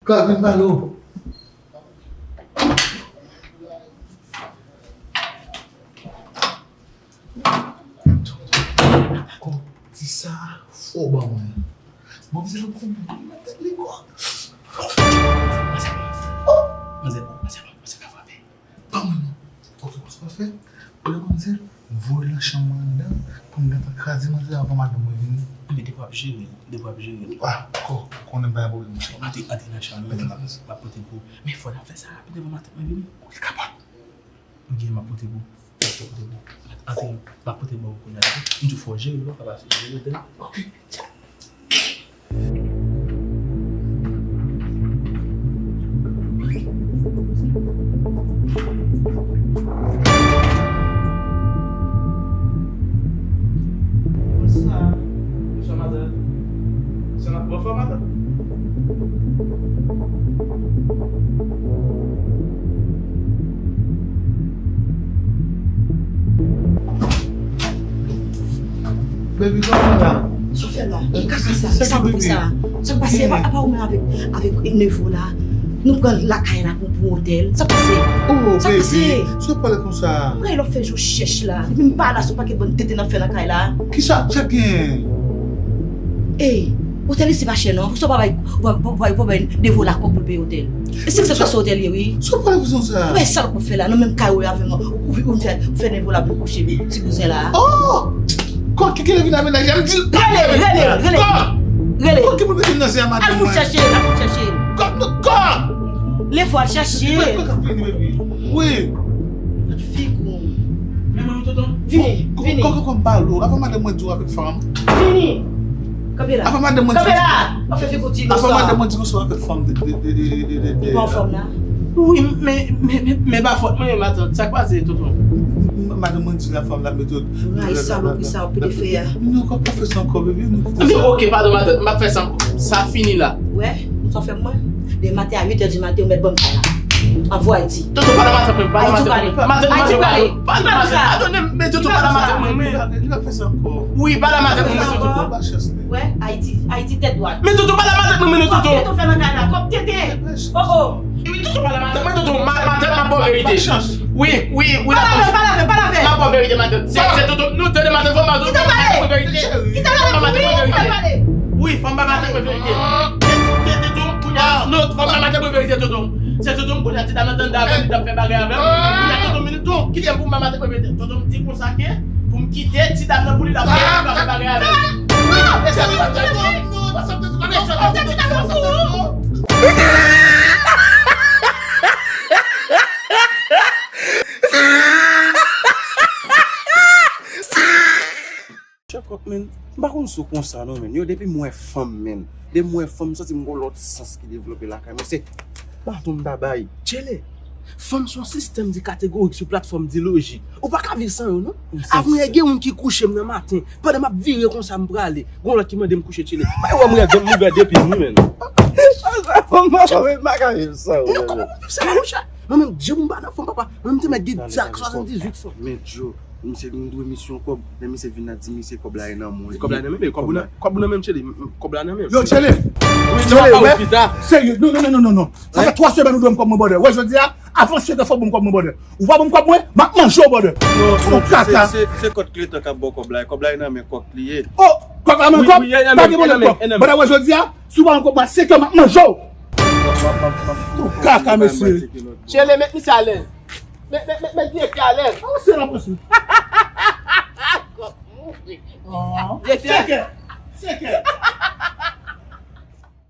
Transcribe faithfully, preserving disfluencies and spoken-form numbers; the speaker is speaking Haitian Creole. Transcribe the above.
Kòb vin pale w. Kòb ti sa fò ban mwen. Manzè ap konn mwen nan tèt li kòb. Manzè bon, manzè bon, manzè ka frape. Ban mwen non. Ok, sa w ap fè? Pran manzè, voye l nan chanm mwen anndan, pou m gentan kraze manzè avan madanm mwen vini. Men depi w ap jere l, depi w ap jere l. Ah, kò, konnen m pa gen pwoblèm, monchè. Antre, antre nan chanm mwen, m ap, m ap pote l pou ou. Men fò n ap fè sa rapid avan madanm mwen vini. Ok, kapab. Ok, m ap pote l pou ou. M ap pote l pou ou. Antre, m ap pote l ba ou kounye a. M di w fò w jere l, non, pa pase, jere l, tande? Ok. Bonswa. Bonswa, matant. Bonswa, bonswa, matant. Baby, kòman la? Sa w fè la? Ki kaka sa? Ki salopri sa? Sa k pase? Apa, apa ou menm avèk, avèk nevo la? Nou pran lakay la pou, pou otèl. Sa k pase? Oh, sa k pase? Baby, sa w pale konsa? Mwen lè w fè jou chèch la. Depi m pa la, se yon pakèt bann tenten n ap fè nan kay la. Kisa, sa k gen? Ey, otèl isi pa chè non. Sa w pa bay, w pa, w pa, w pa bay nevo la kòb pou l peye otèl. E se k se otèl ye, wi. Sa w pale konsa? Ou wè sa l ap fè la, nan menm kay ou ye avè mwen, ou, ou, ou fè, ou fè nevo la pou l kouche, ti bouzen la. Oh! Kòb ki kile vin nan mennaj la, m di l pa rele, rele, rele. Kòb! Rele. Kòb ki pou mete nan zen a madanm mwen. Al fout chèche, al fout chèche. Kòb, non, kòb! Lè fò al chèche. Kòb k ap vini, baby. Wi. Gad figi w. Men mwen, tonton. Vini, vini. Kòb, kòb, kòb, m pale w. Avan madanm mwen di w avèk fanm. Vini. Kanpe la. Avan madanm mwen di w. Kanpe la. W ap fè figi w di konsa. Avan madanm mwen di konsa w avèk fanm de, de, de. Li pa anfòm la. Wi, men, men, men, men pa fòt mwen, matant. Sa k pase, tonton? M, m, madanm mwen di la fanm la mete w. Rayi salopri sa w ap pede fè a. Non, kòb, pa fè sa ankò, baby. Nou kite sa. Men ok, padon, matant. M p ap fè sa ankò. Sa fini la. Wè, sa w fè mwen. Demen maten a uit è di maten, ou mèt ban m kay la. Anvo Ayiti. Tonton, pa nan matant mwen, pa nan matant mwen. Matant mwen, pa nan matant mwen. Padone m, men tonton, pa nan matant mwen, men. Li pa fè sa ankò. Wi, pa nan matant mwen, men tonton. Wè, Ayiti, Ayiti tèt dwat. Men tonton, pa nan matant mwen, men tonton. Kòb tenten w fè nan kay la, kòb tenten. Oh, oh. Wi, tonton, pa nan matant mwen, tonton. Ma-, matant, m ap ba w verite. Wi, wi, wi. Pa lave, pa lave, pa lave. M ap ba w verite, matant. Se, se tonton, nou tande matant, fò matant mwen verite. Kite pale, kite pale. Wi, fò m ba matant mwen verite. Se, se tonton, kounye a, non, fò m ba matant mwen verite, tonton. Se tonton, kounye a, ti dam nan t anndan avè m, li t ap fè bagay avè m. Kounye a, tonton, men tonton, kite m pou m ba matant mwen verite. Tonton, m di konsa ke, pou m kite ti dam nan pou li, l ap fè, l ap fè bagay avè m. Chèkòk, men, m pa konn si w konsa non, men. Yo, depi m wè fanm, men, depi m wè fanm, m santi m gon lòt sans ki devlope lakay mwen. Se baton m ta bay. Tchele, fanm se yon sistèm de kategorik sou platfòm de loji. Ou pa ka viv san yo, non. Avan yè, gen youn ki kouche m nan maten. Pandan m ap vire konsa, m prale. Gon lòt ki mande m kouche, Tchele. Bay wè m rèd, m ouvè depi m wi, men. Fanm, m pa ka viv san yo. Non, kòman pou m viv san, monchè? Mwen menm, Dye pou m pa nan fanm, papa. Mwen menm te mèt gen dak swasanndizuit fanm. Men Djo, misye, nou dwe misye yon kòb. Lè misye vin la, di misye kòb la e nan men w. Kòb la nan men, men kòb ou nan, kòb ou nan men m, Tchele. Kòb la nan men m. Yo, Tchele. Wi, nou ap pale pita. Serye, non, non, non, non, non. Sa fè twa semèn ou dwe m kòb mwen, brother. Wè, jodi a, avan sèt è, fò w ban m kòb mwen, brother. Ou pa ban m kòb mwen, m ap manje w, brother. Non, non, se, se, se kòk Kletan k ap ba w kòb la. Kòb la e nan men kòk li ye. Oh, kòk la nan men kòb? Pa gen pwoblèm, kòk. Brother, wè, jodi a, si w pa ban m kòb mwen, sèt è, m ap manje w. Kaka, mesye. Tchele, met misye alèz. Met, met, met, met direktè alèz. Oh, se la posib. Direktè. Senk è. Senk è.